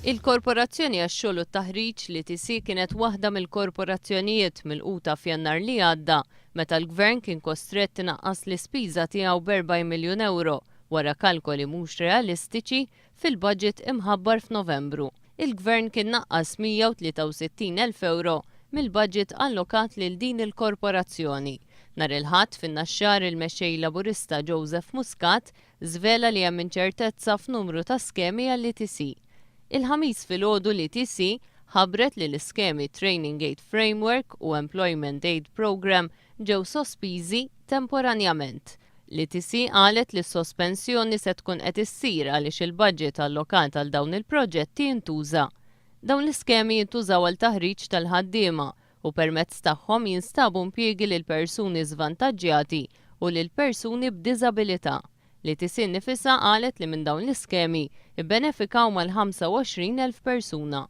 Il-Korporazzjoni għax-Xogħol u t-Taħriġ, l-ETC, kienet waħda mill-korporazzjonijiet milquta f'Jannar li għadda meta l-Gvern kien kostrett inaqqas l-ispiża tiegħu b'40 miljun ewro wara kalkoli mhux realistiċi fil-budget imħabbar f'Novembru. Il-Gvern kien naqqas 163 elf ewro mill-budget allokat lil din il-korporazzjoni. Nhar il-Ħadd fin-Naxxar il-Mexxej Laburista Joseph Muscat żvela li hemm inċertezza f'numru ta' skemi għall-ETC. Il-Ħamis filgħodu l-ETC ħabbret li l-iskemi Training Aid Framework u Employment Aid Programme ġew sospiżi temporanjament. L-ETC qalet li s-sospensjoni se tkun qed issir għaliex il-budget allokat għal dawn il-proġetti intuża. Dawn l-iskemi jintużaw għal taħriġ tal-ħaddiema u permezz tagħhom jinstabu impjiegi lil persuni żvantaġġjati u lil persuni b'diżabilità. L-ETC nnifisha qalet li minn dawn l-iskemi bbenefikaw mal-25,000 persuna.